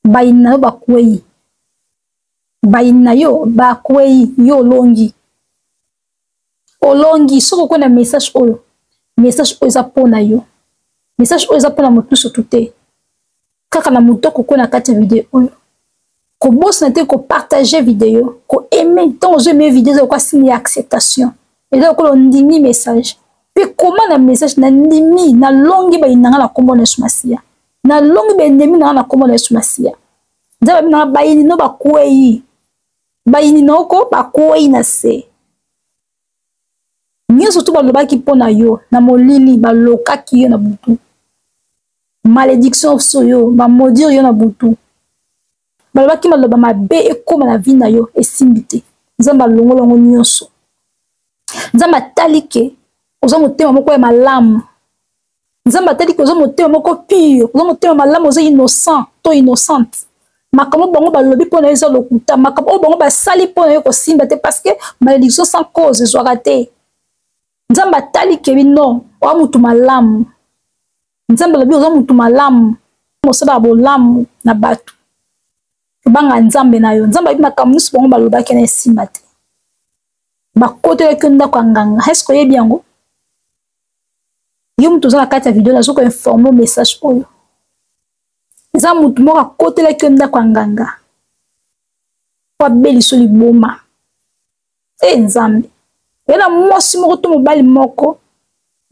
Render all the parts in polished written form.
Bayini na yo bakwei, bayini na yo bakwei, yo olongi, olongi. Soki okwei na message oyo, message oyo eza mpo na yo, message oyo eza mpo na moto nyonso tu te, kaka na moto akokwei na kati ya video oyo. Kobosana te kopartage video, koaime. Ntango ozo aime video, eza lokola signe ya acceptation, eza lokola ondimi message. Mpe koma na message: nandimi, nalongi bayini na ngai na nkombo na Yesu Masiya, nalongi baennemi na ngai na nkombo na Yesu Masiya. Nzambe abi nanga bayini no bakwei, bayini na oko bakwei na se. Nyonso to balobaki mpo na yo na molili, balokaki yo na butu, malédiction so yo bamaudire yo na butu, balobaki maloba mabe ekóma na vie na yo, esimbi te. Nzambe alongola yango nyonso. Nzambe atali ke oza motema moko ya malamu. Nzambe atali ke oza motema moko pure, oza motema malamu, oza innocent to innocente. Makambo bango balobi mpo na yo eza lokuta, makambo oyo bango basali mpo na yo kosimba te, parce que malédiction sans cause ezwaka te. Nzambe atali ke bino oza motu malamu. Nzambe alobi oza motu malamu, osalaka bolamu na bato, obanga Nzambe na yo. Nzambe ayebi makambo nyonso bango balobaki na esimba te. Bakotelaki yo ndako ya nganga, eske oyebi yango? Yo moto oza na kati ya video, nazo koinforme message oyo. Eza motu moko akotelaki yo ndako ya nganga po abeliso liboma. E Nzambe, ye na mwasi moko to mobali moko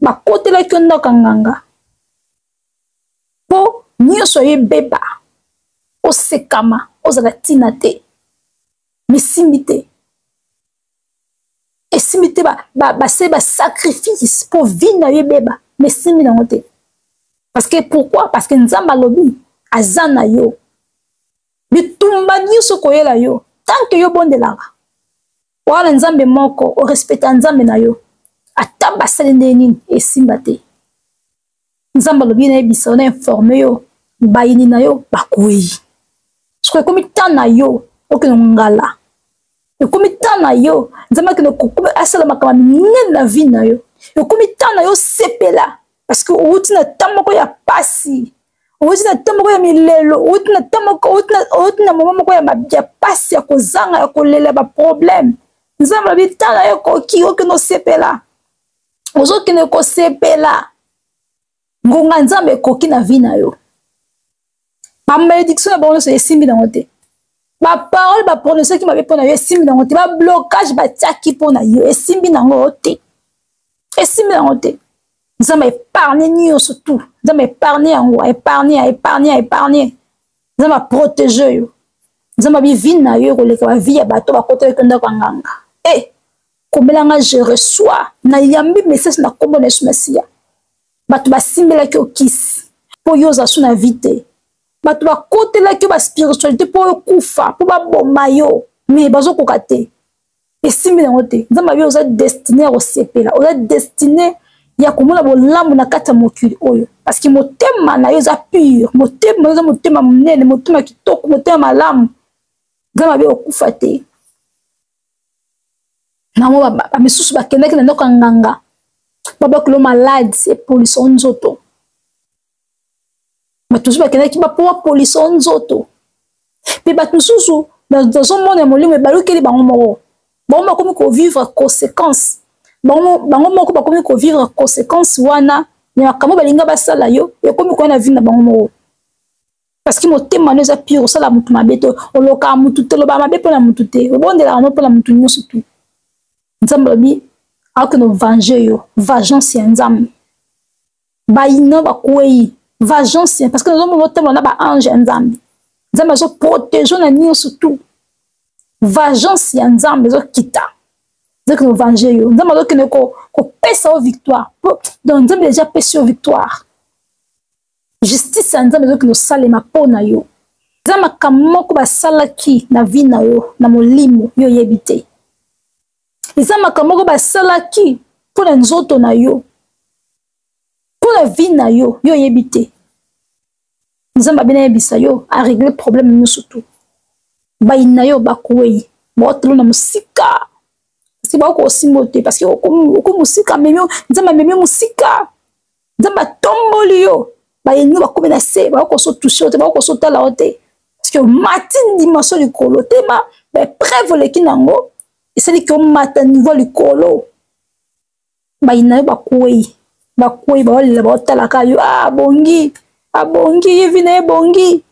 bakotelaki yo ndako ya nganga mpo nyonso yo ebeba, osekama, ozala ntina te, misimbi te, esimbi te, basali basacrifice mpo vie na yo ebeba, mais esimbi nango te. Parce que pourquoi? Parce que Nzambe alobi aza na yo. Bitumba nyonso koyela yo, tant que yo bondelaka wana Nzambe moko, orespecta Nzambe na yo, ata basali ndenge nini, esimba te. Nzambe alobi nayebisa yo, na informe yo, bayini na yo bakwei. Soki ekomi temps na yo okende ngala, ekomi temps na yo Nzambe akende asala makambo minene na vie na yo, ekomi temps na yo sepela, parce que outi na temps moko ya pasi, outi na temps moko ya milelo, outi na temps moko, outi na moment moko ya pasi, ya kozanga, ya kolela, baproblème. Nzambe alobi temps na yo ekoki, okende osepela, ozokende kosepela. Ngonga Nzambe ekoki na vie na yo. Bamalédiction na bango nyonso esimbi nango te, baparole baprononsaki mabe mpo na yo esimbi nango te, bablocage batiaki mpo na yo esimbi nango te, esimbi nango te. Nzambe épargne nyonso tout, Nzambe épargne yango, épargne, épargne, épargne. Nzambe aprotege yo. Nzambe abi vie na yo ekoleka bavie ya bato bakotelaki ndako ya nganga. E komelanga, je reçois, nayambi message na nkombo na Yesu Masiya. Bato basimbelaki yo kisi mpo yo oza su na vie te, bato bakotelaki yo baspiritualité mpo okufa, mpo baboma yo, mais bazokoka te, esimbi nango te. Nzambe abi oza destine ya kosepela, oza destine ya komona bolamu na kati ya mokili oyo, parce que motema na yo eza pure, motema eza motema monene, motema kitoko, motema malamu. Nzambe abi okufa te. Nango bamisusu bakendaki na ndako ya nganga, babakilo malade epolisa nzoto. Bato mosusu bakendaki bapo bapolisa nzoto, mpe bato mosusu nazomona ya molimo ebalukeli bango moko, bango bakomi kovivre conséquence, bango moko bakomi kovivre conséquence wana ya makambo balinga basala yo, ekomi koya na vie na bango moko. Parce que motema no eza pure, osala motu mabe te, olokaka motu te, olobaka mabe mpo na motu te, obondelaka no mpo na motu nyonso tu. Nzambe alobi akokende ovange yo, vengeance ya Nzambe. Bayino bakwei, vengeance, parce que nazomona otambola na baange ya Nzambe. Nzambe azoprotege na nyonso tu. Vengeance ya Nzambe ezokita, ezokende ovange yo. Nzambe azokende kopesa yo victoire. Donc Nzambe deja apesi yo victoire. Justice ya Nzambe ezokende osalema mpo na yo. Eza makambo moko basalaki na vie na yo na molimo, yo oyebi te. Eza makambo moko basalaki mpo na nzoto na yo, mpo na vie na yo, yo oyebi te. Nzambe abina yebisa yo aregle problème nyonso tu. Bayini na yo bakwei, baotelo na mosika, parce que bakokosimba te, parce que okomi mosika, amemi Nzambe, amemi mosika, Nzambe atomboli yo. Bayini yo bakomi na se, bakokoso touche yo te, bakokoso tala yo te. Parce que omati dimension likolo te, ba baepreuve oleki nango esali ke omata niveau likolo. Bayina yo bakwei, bakwei, baolela, baotalaka yo, ah, abongi, abongi, ye vi na ye ebongi.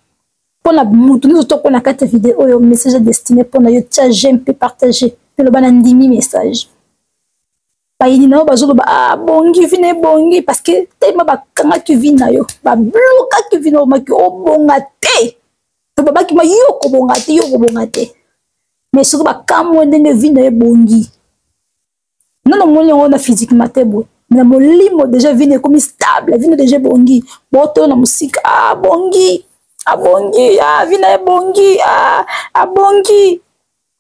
Mpona moto nyonso toko na kati ya video oyo, message ya destiné mpona yo, tia j'aime mpe partage mpe loba na ndimi message. Bayini na yo bazoloba, ah, bongi, vi na ebongi, parce que tellement bakangaki vi na yo, bablokaki vi na yo, maki obonga te, to babaki ma yo kobonga te, yo kobonga te. Mais soki bakamwe ndenge vi na yo ebongi, nano omoni yango na physiquement te boye, na molimo déjà vi na ekomi stable, vi na déjà ebongi, botoyo na mosika, ah, bongi, abongi, ah, vi na ebongi, ah, abongi.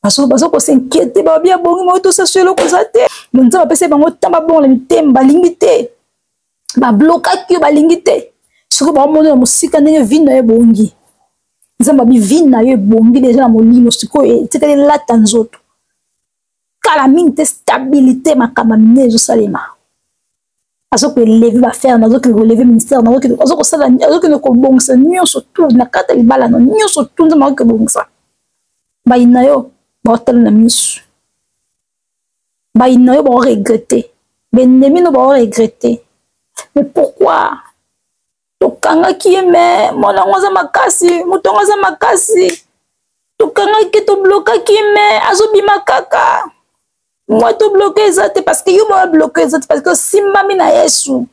Bazo kosinquiete, babi abongi, moyo tosasu eloko eza te. Nzambe apesi bango ntango babongola mitema, balingi te, bablokaki yo, balingi te. Soki baomoni na mosika ndenge vi na yo ebongi, Nzambe abi vi na yo ebongi deja na molimo, sikoyo etikali elata nzoto. Kala mingi te, stabilité, makambo ya minene ezosalema. Azokoeleve baaffaire, azokende koeleve ministère, azokosala, azokende kobongisa nyonso tu na kati ya libala na nyonso tu. Nzambe akoki kobongisa. Bayina yo baotala na miso, bayina yo baoregrete, benemi no baoregrete. Mais pourquoi tokangaki ye? Me mwana yango aza makasi, moto yango aza makasi, tokangaki, toblokaki ye, me azobima kaka. Mwa tobloke eza te, parce que yo mwa bloke eza te, parce que osimbami na Yesu,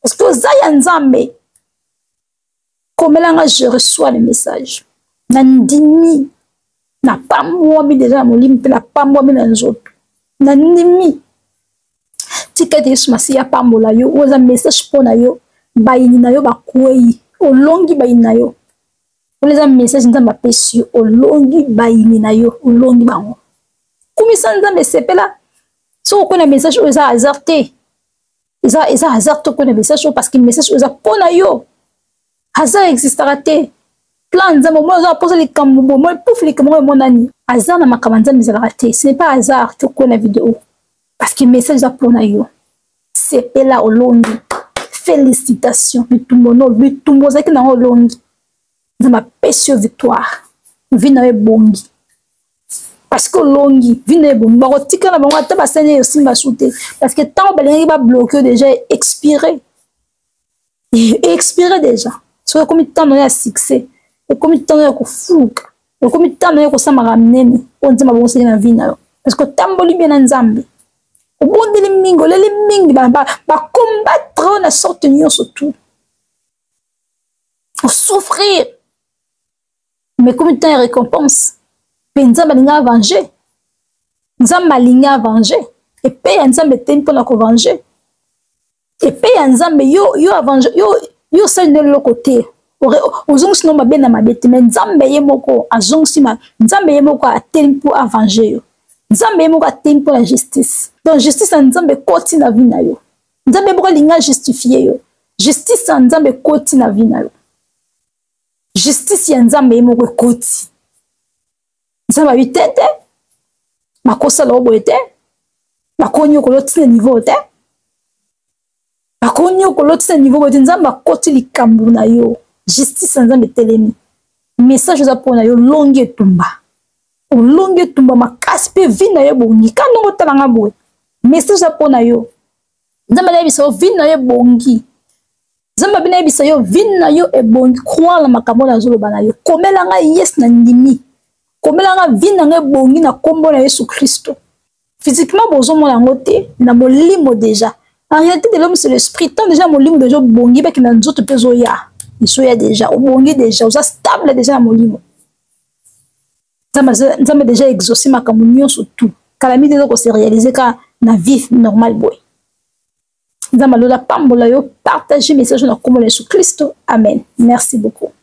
parce que oza ya Nzambe. Komelanga, je reçois le message, nandimi, napambwami deja na molimo mpe napambwami na nzoto, nandimi. Tika ete Yesu Masiya apambola yo. Oyo eza message mpo na yo. Bayini na yo bakwei, olongi bayini na yo. Oyo eza message Nzambe apesi yo, olongi bayini na yo, olongi bango. Kumisa Nzambe, sepela. Soki okwei na message oyo, eza hasard te, eza hasard te okwei na message oyo, parce que message oyo eza mpo na yo. Hasard existaka te. Plan Nzambe, omoni oza mposa likambo boye, omoni pouf, likambo oyo emonani. Hasard na makambo ya Nzambe ezalaka te. Ce n'est pas hasard que okwei na video, parce que message eza mpo na yo. Sepela, olongi, félicitation. Bitumbo no, bitumbo ozalaki nango, olongi. Nzambe apesi yo victoire, vi na yo ebongi, parce que olongi, vi na yo ebongi. Bakotika na bango ata basani yo osimba su te, parce que ntango balingaki babloke yo déjà expiré, expiré déjà. Soki ekomi ntango ya succès, ekomi ntango ya kofuluka, ekomi ntango ya kosamaka minene oyo Nzambe abongisaki na vie na yo, parce que otamboli bien na Nzambe, obondeli mingi, oleli mingi, bacombattre oyo na sorte nyonso tout, osouffrir, mais ekomi ntango ya récompense. Mpe Nzambe alingi avenger, Nzambe alingi avenger epe ya Nzambe etemi mpona kovange epe ya Nzambe. Yo yo avenger yo, yo osali nde eloko te, ozongisi no mabe na mabe te, mais Nzambe ye moko azongisi. Nzambe ye moko ateli mpo avenger yo, Nzambe ye moko ateli mpo na justice. Donc justice ya Nzambe ekoti na vie na yo. Nzambe ye moko alingi ajustifie yo, justice ya Nzambe ekoti na vie na yo, justice ya Nzambe ye moko ekoti. Nzambe abi te te, bakosala yo boye te, bakonyokola otina niveau te, bakonyokola otina niveau boye te. Nzambe akoti likambo na yo, justice ya Nzambe etelemi. Message eza mpo na yo, olongi etumba, olongi etumba makasi, mpe vi na yo ebongi. Ka ndongo otalanga boye, message eza mpo na yo. Nzambe anayebisa yo, vi na yo ebongi. Nzambe abi nayebisa yo, vi na yo ebongi. Croire na makambo oyo nazoloba na yo. Komela ngai yes, na ndimi. Komela ngai, vi na ngai ebongi na nkombo na Yesu Kristo. Physiquement bozomona yango te, na molimo déjà. En réalité de l'homme, c'est l'esprit. Tant déjà molimo déjà obongi, baki na nzoto mpe ezoya, ezoya déjà, obongi déjà, oza stable déjà na molimo. Nzambe déjà exaucé makambo nyonso tout. Kala mingi eza kose réaliser ka na vie normale boye. Nzambe alola pambola yo, partage message na nkombo na Yesu Kristo, amen. Merci beaucoup.